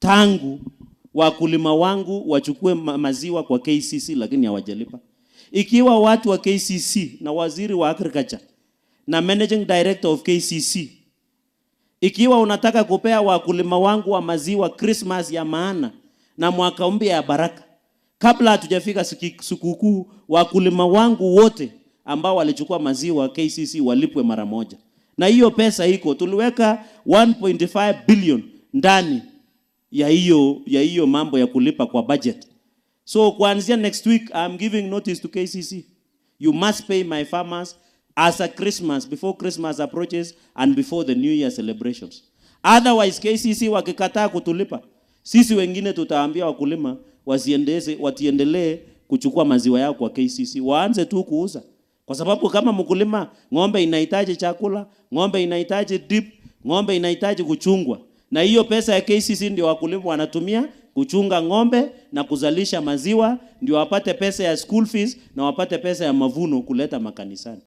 Tangu wakulima wangu wachukue maziwa kwa KCC, lakini hawajalipa. Ikiwa watu wa KCC na waziri wa agriculture na managing director of KCC, ikiwa unataka kupea wakulima wangu wa maziwa Christmas ya maana na mwaka mpya ya baraka, kabla hatujafika sikukuu, wakulima wangu wote ambao walichukua maziwa KCC walipwe mara moja. Na hiyo pesa iko, tuliweka 1.5 billion ndani ya hiyo mambo ya kulipa kwa budget. So kuanzia next week, I'm giving notice to KCC. You must pay my farmers as a Christmas, before Christmas approaches and before the New Year celebrations. Otherwise, KCC wakikataa kutulipa, sisi wengine tutaambia wakulima wasiendeze watiendelee kuchukua maziwa yao kwa KCC, waanze tu kuuza. Kwa sababu kama mkulima, ng'ombe inahitaji chakula, ng'ombe inahitaji dip, ng'ombe inahitaji kuchungwa. Na hiyo pesa ya KCC ndio wakulima wanatumia kuchunga ng'ombe na kuzalisha maziwa, ndio wapate pesa ya school fees na wapate pesa ya mavuno kuleta makanisani.